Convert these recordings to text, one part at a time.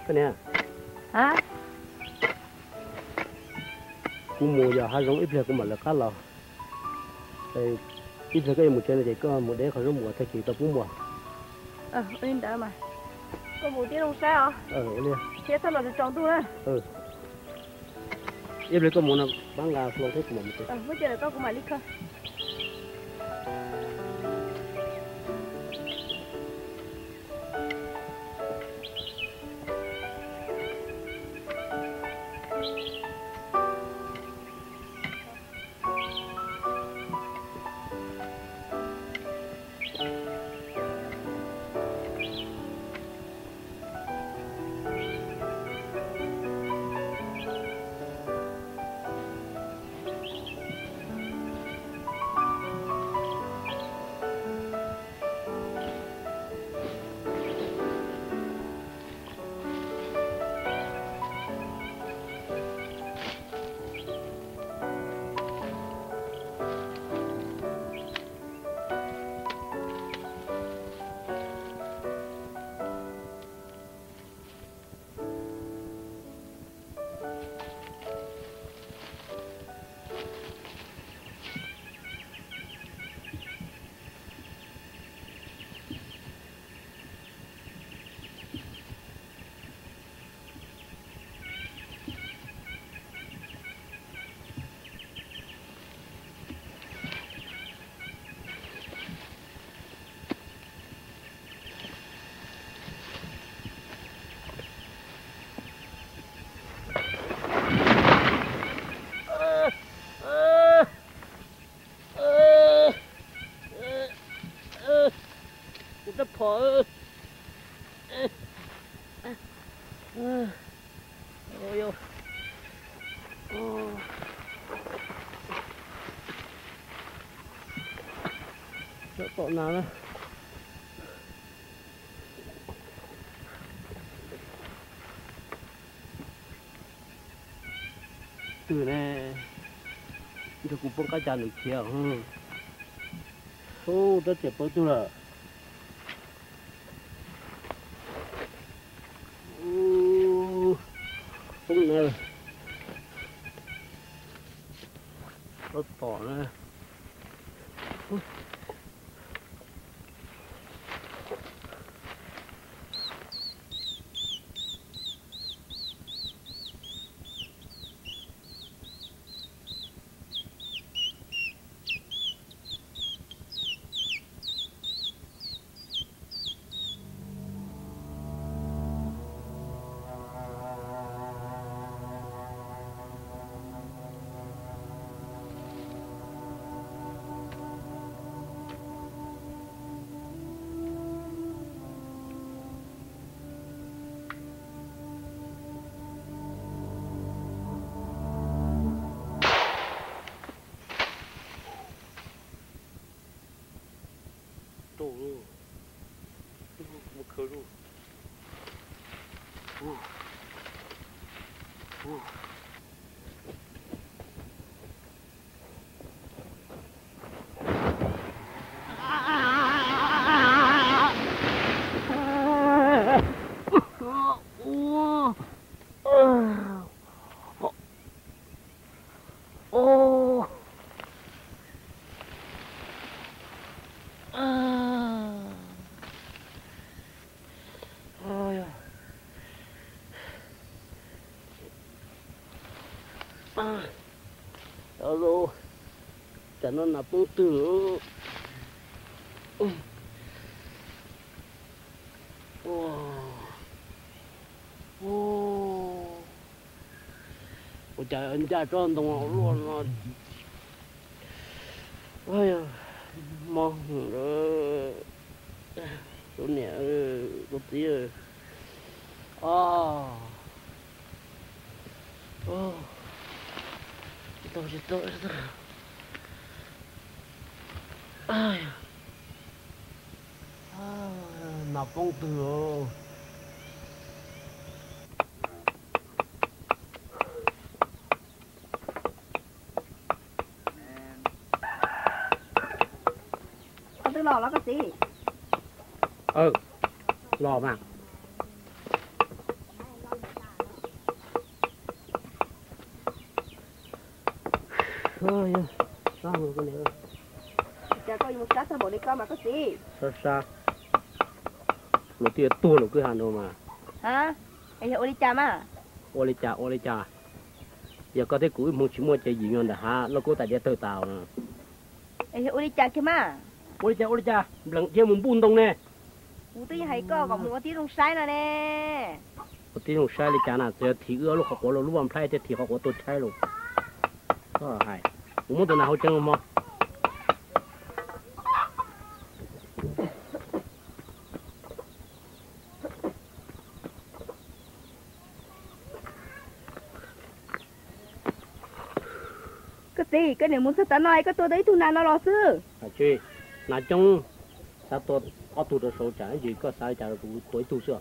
Koj niam, kuv mus yos hav zoov ib pliag kuv mam lawv qab los. Ib pliag koj yuav mus tsev no ces koj mus de qhov zaub mus ua tag kis tau pub muag. Ua li ntawd mas koj mus tib zoo saib os. Thiab txhob los tsaus ntuj na. Ib pliag koj mus no pab nqa hlo thiab kuv mam mus tsev. Muab coj lawm koj kuv mam li kho. Kuv rab phom. Tom na. Twg ne, nrog kuv poob qab cas nws khiav. Ub, rab riam pawv twg lawm. Poob na. Tab tom na. Rau lawm, mus khaws lawm. Alo, cas no nas poob twg lawm? Ua cas ncaj tsob ntoo luaj no. Mob, tus niam, tus txiv. Tsis tau, tsis tau. Nas poob twg. Koj twb los los koj txiv? Los mas. Cas koj yuav mus sab tag npaum li koj mas koj txiv? Sab sab, luag twb yuav tuag lawm kwj ha no mas. Ha, es yog ua li cas mas? Ua li cas ua li cas? Yog koj thiab kuv wb hmoov tsis muaj ces yim nyuag ntawm hav loj kub tais diav tawg tas no. Es yog ua li cas kiag mas? Ua li cas ua li cas, npleem dhia mus npuj ntoo ne. Kuv twb yog hais koj kom mus ua tib zoo saib no ne. Ua tib zoo saib li cas na, txawm yog thim wb lub qhov quav los lub vaj nplhaib thiaj thim qhov quav tuaj tshaib los. Koj hais, kuv muab tus nas hau tseev los hmo. Koj txiv, koj niam mus txog tav no koj tua tau ib tug nas no los xwb. Nas coob, xav tua ob tug rau saud tsam ib ntsis koj xav li cas rau kuv tua ib tug xwb.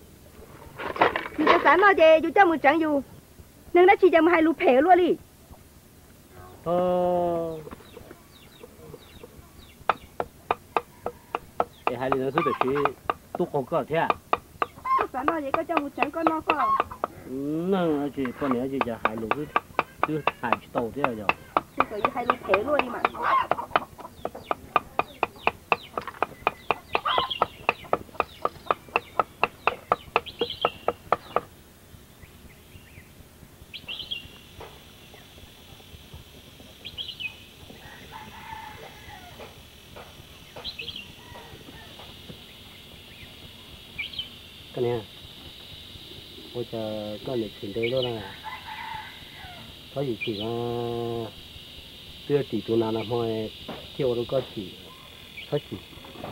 Yus tsis xav noj ces yus coj mus tseev yus, neeg dab tsi ces mus hais lus phem luaj li. Es hais li ntawd xwb tiam sis tub qaug koj thiab. Koj xav noj ces koj coj mus tseev koj noj koj. Neeg tsis poj niam tsis cas hais lus xwb, twb hais tsis tau thiab yog. Hais lus phem luaj li mas. Koj niam, ua cas koj niam chim ntev luaj na? Txhob chim chim mas, twb yog tim tus nas no hmo thiaj ua rau koj chim. Txhob chim,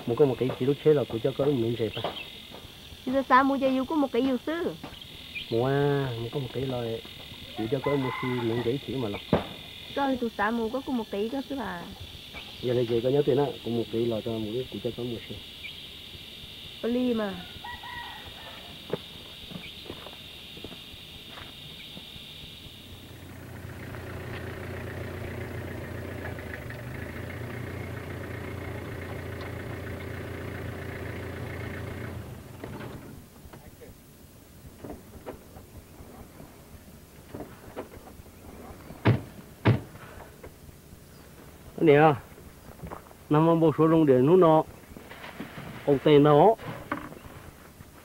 mus koj mus qiv ib chim lub tsheb los kuv coj koj wb mus nuv ntses pab. Yus xav mus ces yus kuj mus qiv yus xwb. Mus, mus koj mus qiv los, kuv coj koj wb mus si nuv ntses ib chim wb mam los. Koj tus xav mus koj kuj mus qiv koj xwb as. Yog li ces koj nyob twj na, kuv mus qiv los tso mus, kuv coj koj wb mus si. Ua li mas. Niam, nag hmo npau suav zoo diam hnub no, qau tes ntag.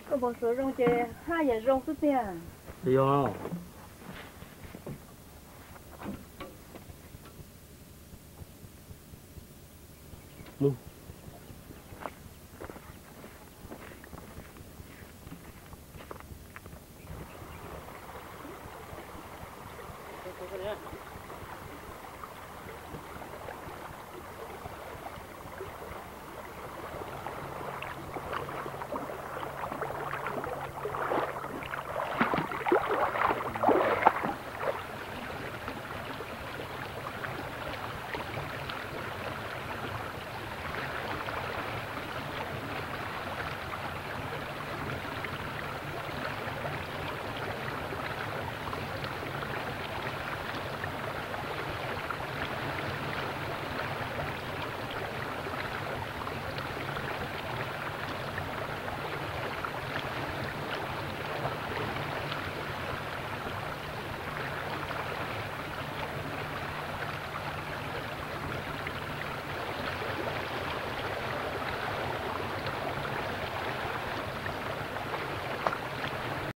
Koj npau suav zoo ces haj yam zoo xwb tiag. Yog. Mus,